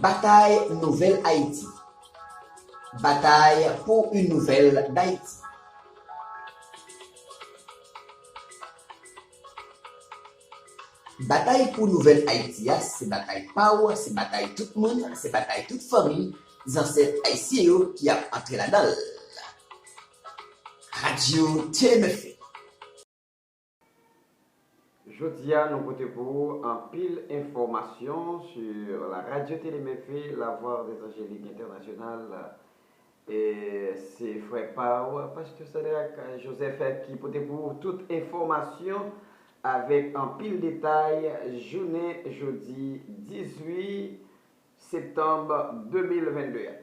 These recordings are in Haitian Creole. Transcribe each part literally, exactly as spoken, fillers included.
Batay Nouvèl Ayiti. Batay pou yon nouvèl Dayiti. Batay pou nouvèl Ayiti a, se batay pa w, se batay tout moun, se batay tout fanmi, zansèt ayisyen yo ki ap antre ladan l. Radyo T M F. Jodi a, nou pote pou ou anpil enfòmasyon sur la radio Télé Mefé, la voix des Angéliques Internationales. E se frè pa w, Pastè Sadrac Joseph, ki pote pou ou tout enfòmasyon avèk anpil detay jounen jodi dizuit septanm de mil vennde a.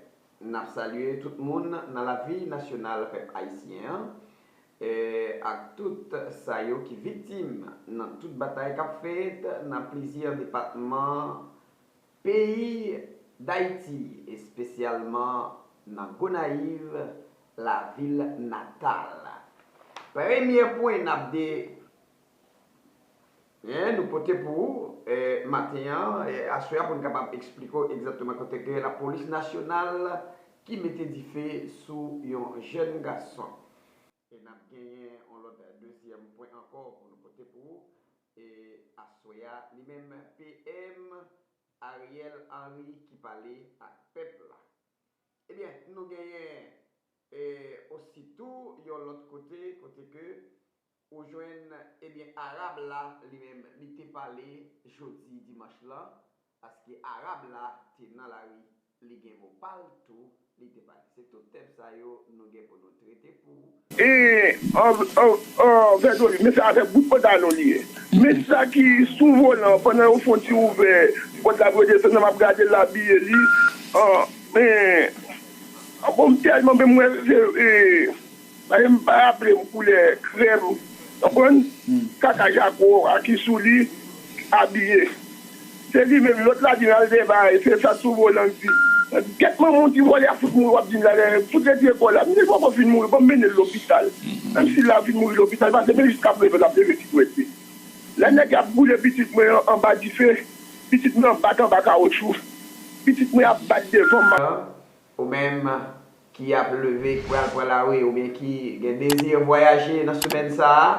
N ap salye tout moun nan lavi nasyonal pèp ayisyen an, e ak tout sa yo ki viktim nan tout batay k ap fèt nan plizyè depatman peyi Dayiti, espesyalman nan Gonayiv, lavil natal. Premye pwen n ap de Hein, nou pote pou ou, eh, maten an, eh, aswè a pou n kapab eksplike w egzakteman kote ke lapolis nasyonal ki mete dife sou yon jèn gason. E n ap genyen yon lòt dezyèm pwen ankò pou nou pote pou ou, e aswè a, li menm P M Ariel Henry ki pale ak pèp la. Ebyen, nou genyen, eh, ositou yon lòt kote, kote ke ou jwenn, ebyen, Arab la, li menm, li te pale jodi dimanch lan, paske Arab la te nan lari, li gen mo pa l tou, li te pale. Se tout tèm sa yo nou gen pou nou trete pou ou. E, an, an, an, vèdoli, men se avèk bout pantalon li ye. Men sa ki sou volan, pandan yo fè yon ti ouvè, pòt la pou yo desann nan, m ap gade l abiye li. An, men, an, bon, m tèlman, men m wè, se, e, paske m pa raple m koulè krèm, konprann? Kaka jako a ki sou li, abiye. Se li menm, lòt la di l al debare, se sa sou volan l di. Gèt manman w ti vòlè a fout mouri, w ap di m la, fout retire kò w la. M di l poko fin mouri, ban m mennen l lopital. Menm si l la fin mouri lopital, paske men jis k ap leve, l ap leve ti dwèt li. Lè nèg ap boule pitit mwen an anba dife, pitit mwen an bat anba kawotchou, pitit mwen ap bat devan m. Ou menm ki ap leve, ki pral pran lari, oubyen ki gen dezi vwayaje nan semèn sa a,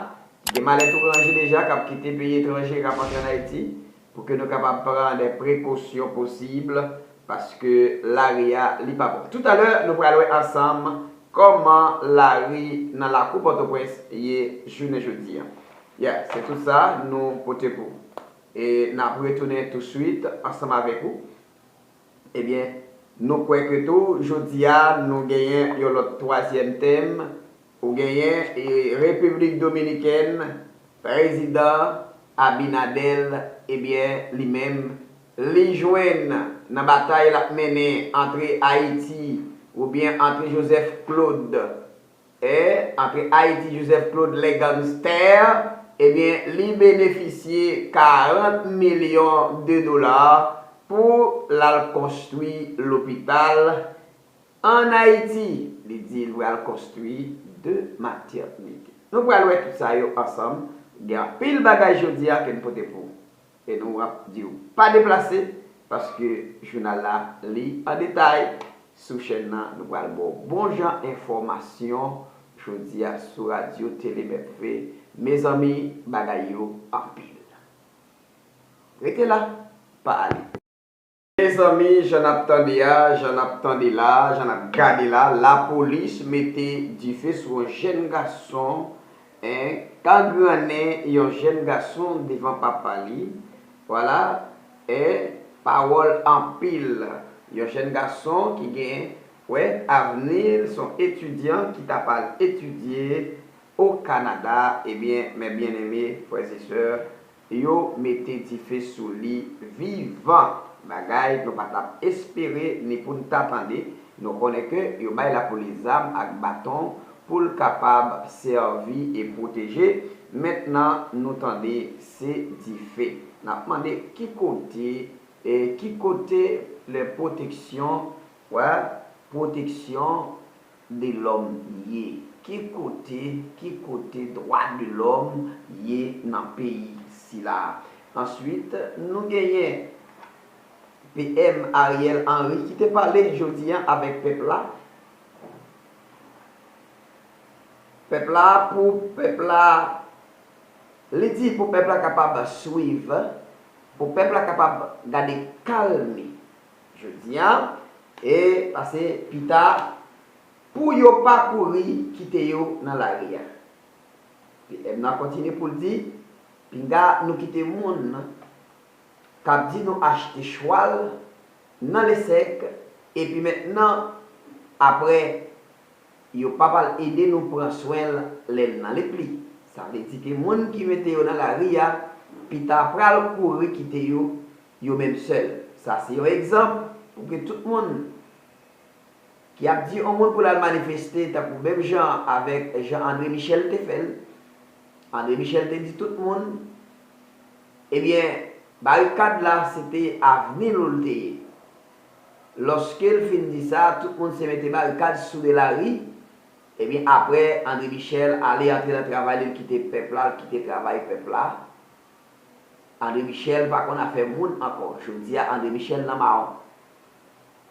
gen malèt ou ranje deja, k ap kite peyi etranje, k ap antre ann Ayiti, pou ke nou kapab pran de prekosyon posib, paske lari a, li pa bon. Toutalè, nou pral wè ansanm kòman lari nan lakou Pòtoprens ye jounen jodi a. Yeah, se tout sa nou pote pou ou. E n ap retounen touswit ansanm avèk ou. Ebyen, nou kwè ke tou, jodi a, nou genyen yon lòt twazyèm tèm. Ou genyen, e, Repiblik Dominikèn, Prezidan Abinader, ebyen, li menm, li jwenn nan batay l ap mennen antre Ayiti, oubyen antre Joseph Claude, e, antre Ayiti, Joseph Claude, les gangsters, ebyen, li benefisye karant milyon de dola pou l al konstwi lopital ann Ayiti. Li di l pral konstwi de matènite. Nou pral wè tout sa yo ansanm. Gen anpil bagay jodi a ke n pote pou ou. E nou ap di w pa deplase, paske jounal la, li an detay sou chèn nan. Nou pral ba w bon jan enfòmasyon jodi a sou radyo Tele Mèfè. Mezanmi, bagay yo anpil. Rete la, pa ale. Mezanmi, jan n ap tande a, jan n ap tande la, jan n ap gade la, lapolis mete dife sou yon jèn gason, en, kangrannen yon jèn gason devan papa li. Vwala, e pawòl anpil. Yon jèn gason ki gen, wè, avni l, se yon etidyan ki t ap al etidye o Kanada, ebyen, mes bien-aimés, frères et sœurs, yo mete dife sou li vivan. Bagay nou pa t ap espere ni pou n ta tande. Nou konnen ke yo bay lapolis zam ak baton pou l kapab sèvi e pwoteje. Mentnan, nou tande se dife. N ap mande ki kote, e ki kote lè pwoteksyon, wè, pwoteksyon de lòm ye? Ki kote, ki kote dwa de lòm ye nan peyi sila a? Answit, nou genyen P M Ariel Henry ki te pale jodi a avèk pèp la. Pèp la, pou pèp la, li di pou pèp la kapab swiv, pou pèp la kapab gade kalmi jodi a, e pase pita, pou yo pa kouri kite yo nan lari a. P M nan kontinye pou l di, pinga nou kite moun k ap di nou achte chwal nan lesèk, epi mentnan, apre, yo pa pral ede nou pran swen l lè l nan lepli. Sa vle di ke moun ki mete yo nan lari a, pita pral kouri kite yo, yo menm sèl. Sa se yon egzanp pou ke tout moun ki ap di yon moun pou l al manifeste, tankou menm jan avèk jan André Michel te fè l. André Michel te di tout moun, ebyen, barikad la, se te avni nou l te ye. Lòske l fin di sa, tout moun se mete barikad, soude lari, ebyen, apre, André Michel ale antre nan travay li, l kite pèp la, l kite travay pèp la. André Michel pa konn afè moun ankò. Jodi a, André Michel nan mawon.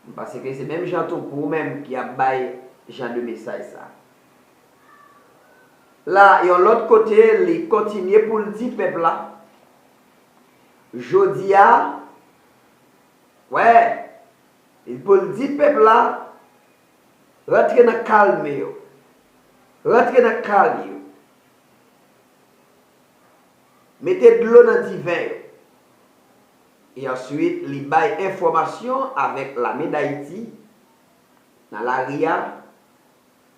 M panse ke se menm jan tou pou ou menm ki ap bay jan de mesaj sa. La, yon lòt kote, li kontinye pou l di pèp la, jodi a, wè, li pou l di pèp la, rantre nan kalme yo, rantre nan kalm yo. Mete dlo nan diven yo. E answit, li bay enfòmasyon avèk Lame Dayiti nan lari a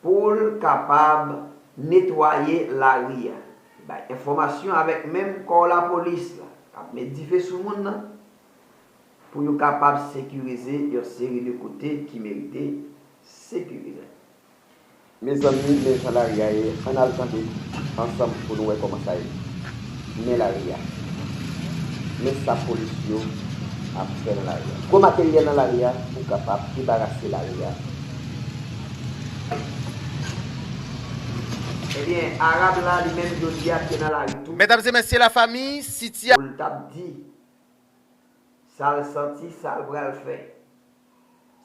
pou l kapab netwaye lari a. Li bay enfòmasyon avèk menm kò lapolis la k ap met dife sou moun nan pou yo kapab sekirize yon seri de kote ki merite sekirize. Mezanmi, men jan lari a ye, ann al tande ansanm pou nou wè kòman sa ye. Men lari a. Men sa polis yo ap fè nan lari a. Gwo materyèl nan lari a pou kapab debarase lari a. Ebyen, Arab la, li menm, jodi a, te nan lari tou. Medam e mesye, lafanmi, sitiyasyon. Pou l t ap di sa l santi, sa l pral fè.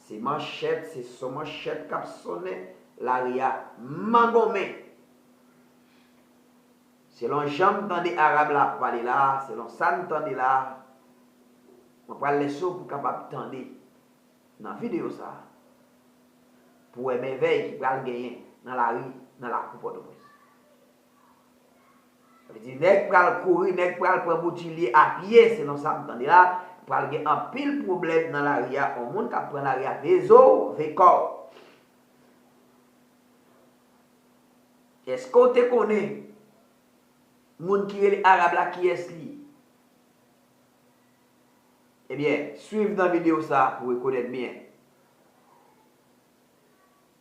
Se manchèt, se son manchèt k ap sonnen lari a mangonmen. Selon jan m tande Arab la ap pale la, selon sa n tande la, mwen pral lese w pou w kapab tande nan videyo sa a, pou w wè mèvèy ki pral genyen nan lari, nan lakou Pòtoprens. Sa vle di, nèg pral kouri, nèg pral pran boutilye a pye, selon sa m tande la, pral gen anpil pwoblèm nan lari a. Yon moun k ap pran lari a, veze w, ve kò w. Èske w te konnen moun ki rele Arab la, kiyès li ye? Ebyen, swiv nan videyo sa a pou w rekonèt byen.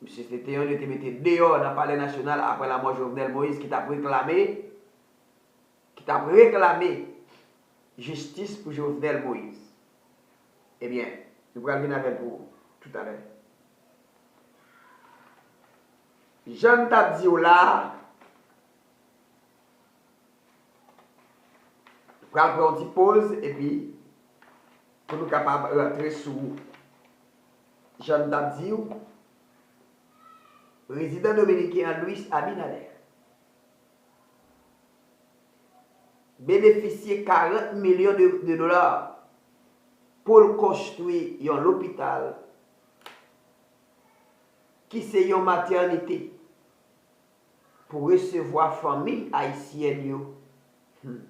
Misye se te yonn yo te mete deyò nan Palè Nasyonal apre lanmò Jovenel Moïse ki t ap reklame, ki t ap reklame jistis pou Jovenel Moïse. Ebyen, nou pral vin avè l pou ou toutalè. Jan n t ap di w la a, pral pran yon ti poz, epi pou nou kapab rantre sou jan n t ap di w, prezidan dominiken an, Luis Abinader, benefisye karant milyon de, de dola pou l konstwi yon lopital ki se yon matènite pou resevwa fanmi ayisyèn yo. Hmm.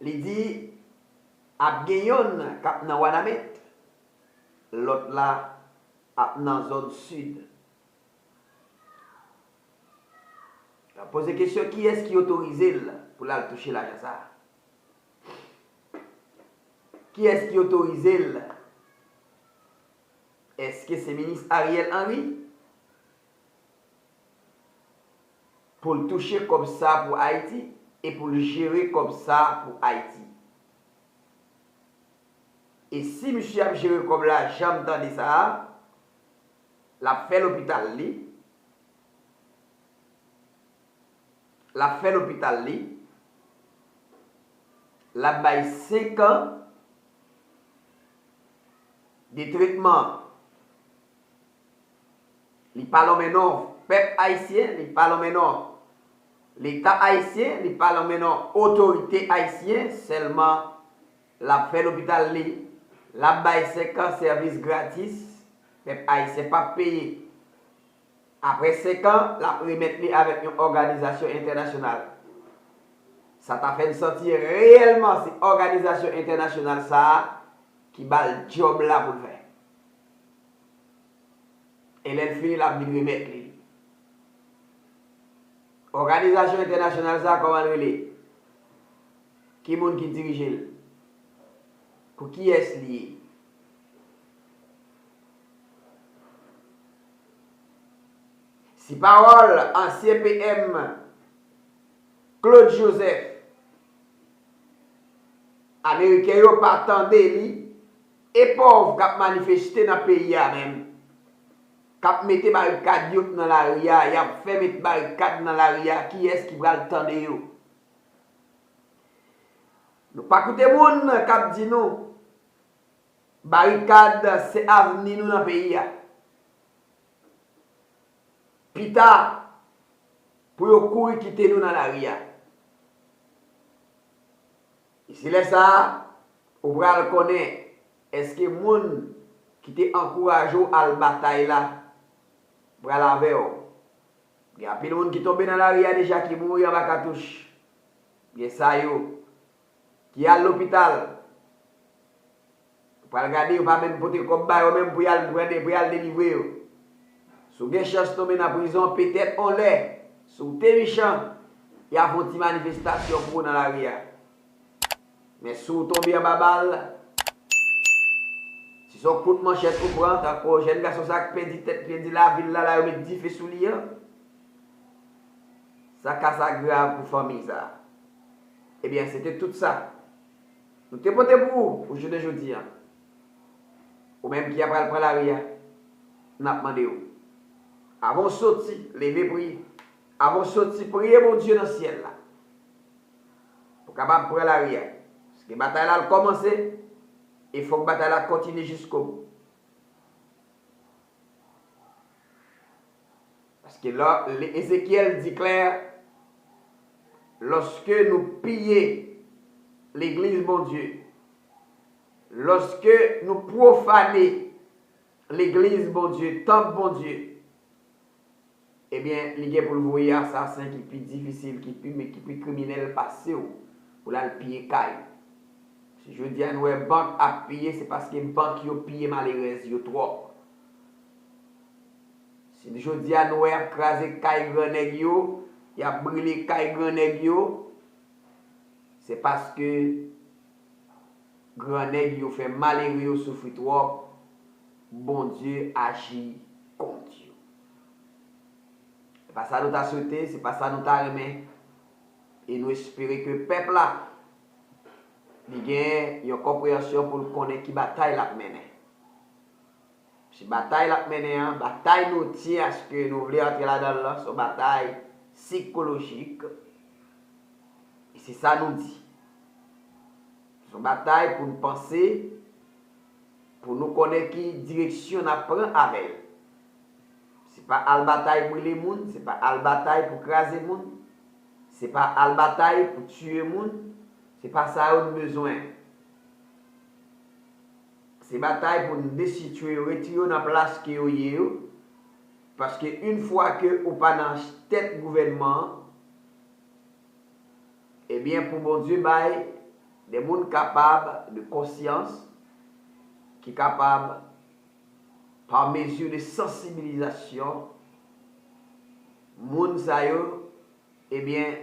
Li di ap gen yonn k ap nan Wanament, lòt la ap nan zòn sid. L ap poze kesyon, kiyès ki otorize l pou l al touche lajan sa a? Kiyès ki otorize l? Èske se minis Ariel Henry pou l touche kòb sa pou Ayiti e pou l jere kòb sa pou Ayiti? E si misye ap jere kòb la, jan m tande sa a, l ap fè lopital li, l ap fè lopital li, L ap bay senk an de tretman. Li pa lonmen non pèp ayisyen, li pa lonmen non Leta ayisyen, li pa lonmen non otorite ayisyen, sèlman l ap fè lopital li, l ap bay senk an sèvis gratis, pèp ayisyen p ap peye. Apre senk an, l ap remèt li avèk yon òganizasyon entènasyonal. Sa ta fè n santi reyèlman se òganizasyon entènasyonal sa a ki ba l djòb la pou l fè. E lè l fini, l ap vin remèt li. Òganizasyon entènasyonal sa a, kòman l rele? Ki moun ki dirije l? Pou kiyès li ye? Si pawòl ansyen P M Claude Joseph, Ameriken yo pa tande li, e pòv k ap manifeste nan peyi a menm, k ap mete barikad yo nan lari a, y ap fè met barikad nan lari a, kiyès ki pral tande yo? Nou pa koute moun k ap di nou, barikad se avni nou nan peyi a. Pita, pou yo kouri kite nou nan lari a. E se lè sa a, ou pral konnen èske moun ki te ankouraje w al batay la pral avè w. Gen anpil moun ki tonbe nan lari a deja, ki mouri anba katouch. Gen sa yo ki al lopital. Ou pral gade, yo pa menm pote kòb ba yo menm pou y al pran de, pou y al delivre yo. Si w gen chans tonbe nan prizon, petèt on lè, si w te mechan, y a fè yon ti manifestasyon pou ou nan lari a. Men si w tonbe anba bal, si se yon kout manchèt ou pran, tankou jèn gason sa k pèdi tèt, pèdi lavi l la, la yo met dife sou li an, sa ka sa grav pou fanmi sa. Ebyen, se te tout sa nou te pote pou ou pou jounen jodi a. Ou menm ki apral pran lari a, n ap mande w, avan w soti, leve priye. Avan w soti, priye Bondye nan syèl la pou w kapab pran lari a. Paske batay la al kòmanse, e fòk batay la kontinye jiskobou. Paske lò, Ezekyèl di klè, lòske nou piye legliz Bondye, lòske nou pwofane legliz Bondye, tanp Bondye, ebyen, li gen pou l voye asasen ki pi difisil, ki pi, ki pi kriminèl pase w, pou l al piye kay. Si jodi a nou wè bank ap piye, se paske bank yo piye malerèz yo twòp. Si jodi a nou wè y ap kraze kay grannèg yo, y ap brile kay grannèg yo, se paske grannèg yo fè malere yo soufri twòp, Bondye aji kont yo. Se pa sa nou ta swete, se pa sa nou ta renmen. E nou espere ke pèp la, li gen yon konpreyansyon pou l konnen ki batay l ap mennen. Se batay l ap mennen an, batay nou tyen aske nou vle antre ladan l lan, se yon batay sikolojik. E se sa nou di. Se yon batay pou n panse, pou nou konnen ki direksyon n ap pran avè l. Se pa al batay brile moun, se pa al batay pou kraze moun, se pa al batay pou tiye moun, se pa sa yo n bezwen. Se batay pou n desitye yo, retire yo nan plas ke yo ye yo, paske yon fwa ke ou pa nan tèt gouvènman an, ebyen, pou Bondye bay de moun kapab, de konsyans, ki kapab, pa mezi de sansibilizasyon, moun sa yo, ebyen,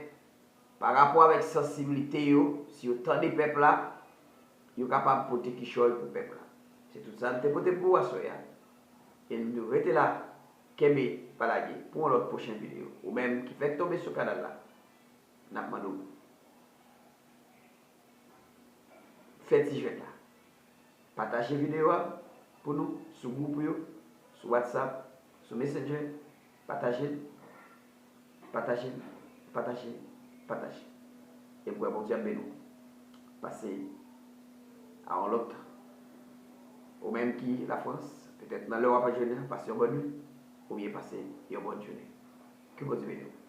pa rapò avèk sansiblite yo, si yo tande pèp la, yo kapab pote kichòy pou pèp la. Se tout sa m te pote pou w aswè a. E nou rete la, kenbe, pa lage, pou yon lòt pwochen videyo. Ou menm ki fèk tonbe sou kanal la, n ap mande w fè ti jwèt la. Pataje videyo a pou nou sou gwoup ou yo, sou WhatsApp, sou Messenger. Pataje l, pataje l, pataje l, pataje l. E m kwè Bondye ap beni w. Pase a yon lòt tan. Ou menm ki Lafrans, petèt nan lè w ap jene an, pase yon bòn nwit, oubyen pase yon bòn jounen. Ke Bondye beni w.